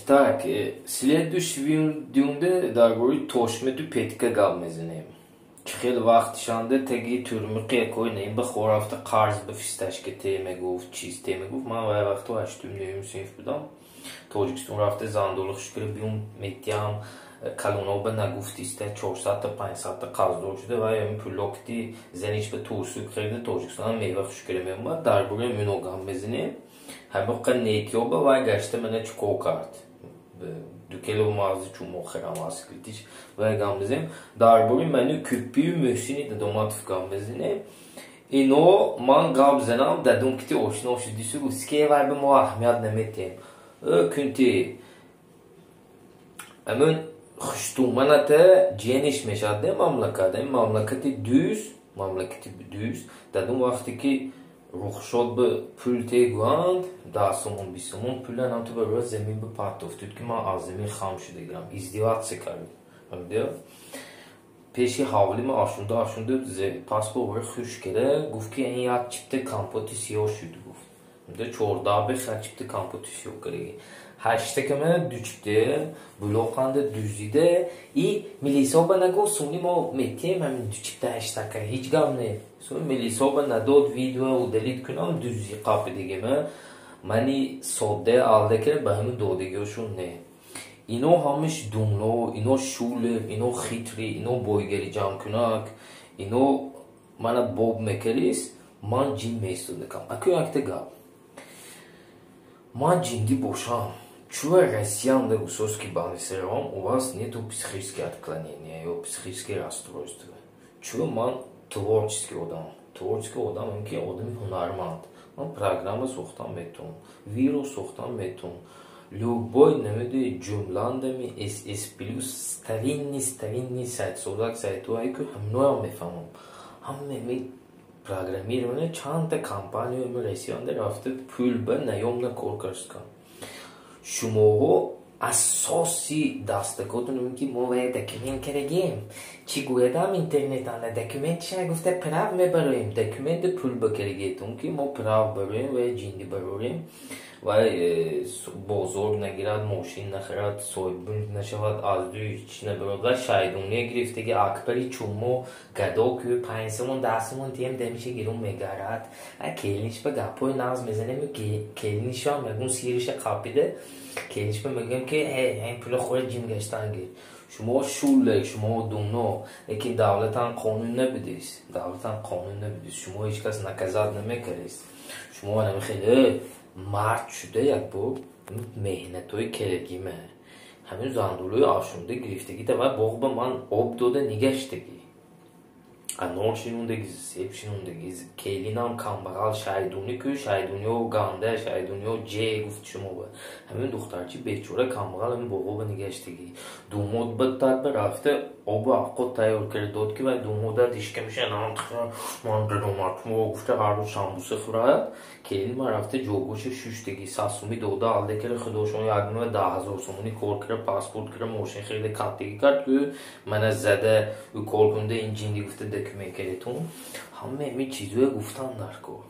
Так, следующий видеонде дар бораи Тошмету Петика гап мезанем. Чӣ хел вақтишанда теги тюрмиқи якой наим ба хорафта қарз ба фисташка те мегуфт, чиз те мегуфт. Ман вай вақто ҳаштум, нӯҳум синф будам. Тоҷикистон рафта зандолу хушкира биём метиям, калоноба нагуфтиста 400-та, 500-та қарздор шуда, вай ҳамин пулокти заниш ба турсук харида, Тоҷикистон мева хушкира меомад. Дар бораи мино гап мезанем. Ҳамоқа нетиёба вай гашта мана чӣ кор кард, 2 кило мағзи чумо хирам аскритиш, вай гап мезанем. Дар бораи ману кӯппию Мӯҳсини Дадоматов гап мезанем. Ино ман гап занам, дадом кити ошно шудису гуфт, вай ба мо аҳамият наметиҳем. Кунти амн хуштуманата ҷениш мешавад де мамлакат, ин мамлакати дӯст, мамлакати дӯст. Дадом вақте ки рухшод ба пул тегӯянд, 10 сомон, 20 сомон пула нам ту барои замин ба партофтуд, ки ман аз замин хам шуда гирам, издеваться кард. Пеши ҳавлима афшунда афшунда паспо хуш кара гуфт, ки ин як чипта компоти сиёҳ шуд, гуфт. 14 бех як чипта компоти сиёҳ кардаги, ҳаштакама ду чипта булоқанда дуздида и милисоба нагуфт. Суни мо метиҳем ҳамин ду чипта ҳаштака, ҳеҷ гап не. Суни милисоба надод, видео удалить кунам, дузди қапидагима мани содда алда кара ба ҳамин додагиҳошон не. Ино ҳамаш думло, ино шулер, ино хитрый, ино бойгари ҷамъкунак, ино мана боб мекарист, ман ҷин меистодакам. Аку якта гап, ман ҷиндӣ бошам, чува Россиянда гусоски банисером, у вас нету психические отклонения ё психические расстройства? Чува ман творческий одам, творческий одам ин ки одами ҳунарманд. Ман программа сохтан метавонам, вирус сохтан метавонам, любой намуди ҷумландами ss плюс, старинный, старинный сайтсозак, сайтҳое ки ҳаминоям мефаҳмам. Ҳама программирование, чандта компанияи Россиянда рафта пул ба наёмна кор кардам. Шумоҳо асоси дастакотон ки мо вая документ кардагем, чӣ гӯядам, интернетанда документ ча гуфта прав мебароем, документи пул ба кардагетон, ки мо прав бароем вая ҷинди барорем, вай бозор нагирад, мошин нахарад, соҳибмулк нашавад, аз дӯи чӣ набарод. Вай шайдония гирифтаги акбари чуммо гадо кӯ 5 сомон, 10 сомон тием, дамиша гирун мегарад. Келиниш ба гапҳои нағз мезанем, келинишам мегӯм, сириша қапида келиниш ба мегӯем, ки ин пула хӯра, ҷин гаштан гир. Шумо шуле, шумо думно, лекин давлатан қонун набудест, давлатан қонун набудест, шумо ҳеҷ кас наказать намекардест. Шумо хеле мард шуда як бор меҳнатҳои керагима, ҳамин зандулӯи афшунда гирифтагӣ давай боғ ба ман об дода нигаштагӣ, анор шинондагӣ, себ шинондагӣ, келинам камбағал, шайдонӣ ку, шайдониҳо ганда, шайдониҳо ҷе гуфт. Шумо ба ҳамин духтарчи бечора камбағал ҳамин боғо ба нигаштагӣ, думод ба так ба рафта обу авқот тайёр карда дод, ки вай думодат ишкамиша ман дадоматмо гуфта ҳар рӯз самбуса хӯрад. Келин ма рафта ҷогоша шуштагӣ, 100 сумӣ дода алда кара, худошон як мила 10 000 сомонӣ кор кара, паспорт кара, мошин харида, каттагӣ кард ку мана зада ӯ кор кунда, ин ҷинди гуфта документ кардетон. Ҳама ҳамин чизое гуфтан дар кор.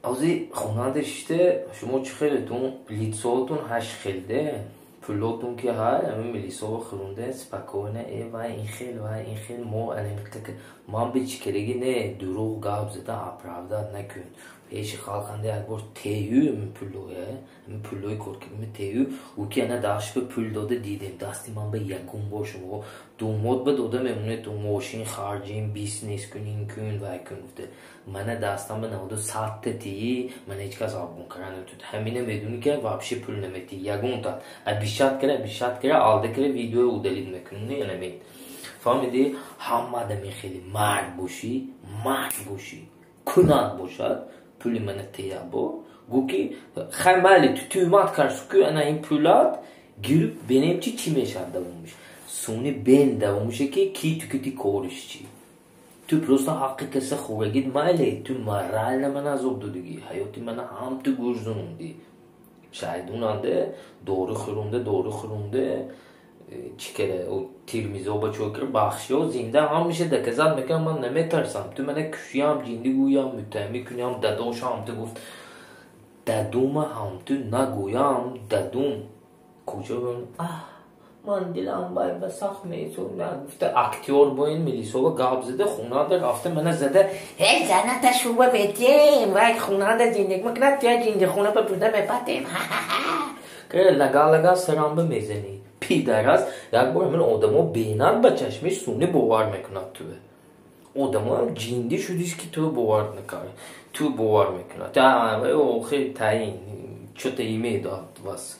Ҳозир хонанда шишта, шумо чӣ хелетон, лицоотон ҳашт хелде, пулотон ки ҳай ҳамин милисоро хӯронда спокойно э вай ин хел, вай ин хел, мо ман би чӣ кераги не, дурӯғ гап зада оправдать накун пеши халқанда. Як бор тею ҳамин пулое, ҳамин пулои коркардами тею, ӯ ки ана дастш ба пул дода дидем, дасти ман ба ягон бор шумо думод ба дода мемонед, мошин харҷин, бизнес кунин, кун вай кун гуфта, мана дастам ба наводу садта тии, мана ҳеҷ кас обгон карда наметавонад. Ҳамина медонӣ, ки вообще пул наметии ягонта, обещать кара, обещать кара, алда кара, видео удалить мекунӣ. Анамед фаҳмидӣ, ҳама адами хеле мард бошӣ, мард бошӣ, кунад бошад, пули мана тея бо гӯ, ки хай майли, ту тӯҳмат кард ку, ана ин пулат гир, бенем чи чӣ мешавад давомиш. Суни бен давомише, ки ки ту кити кориш чӣ, ту просто ҳаққи каса хӯрагид, майли, ту морально мана азоб додагӣ, ҳаёти мана ҳам ту гӯрзонондӣ, шайдонанде дору хӯронда, дору хӯронда, чӣ кара, тирмизоба чой кара, бахшиё зинда ҳамеша доказать мекунам, ман наметарсам. Ту мана кушиям, ҷинди гӯям, муттаҳамӣ куниям, дадошам ту гуфт. Дадума ҳамту нагӯям, дадум куҷо, ман дилам вай ба сахт месӯзад, гуфта актёр бо ин милисова гап зада, хунада рафта, мана зада, ҳей, заната шуба бетем, вай хунада зиндагӣ мекунад, тя ҷиндихона ба бурда мепатем, лага-лага сарамба мезанӣ, пидарас. Як бор ҳамин одамо бенад, ба чашми суни бовар мекунад туе. Одамоам ҷиндӣ шудист, ки ту бовар накард, ту бовар мекунад. Охир таин чё-то имеет от вас.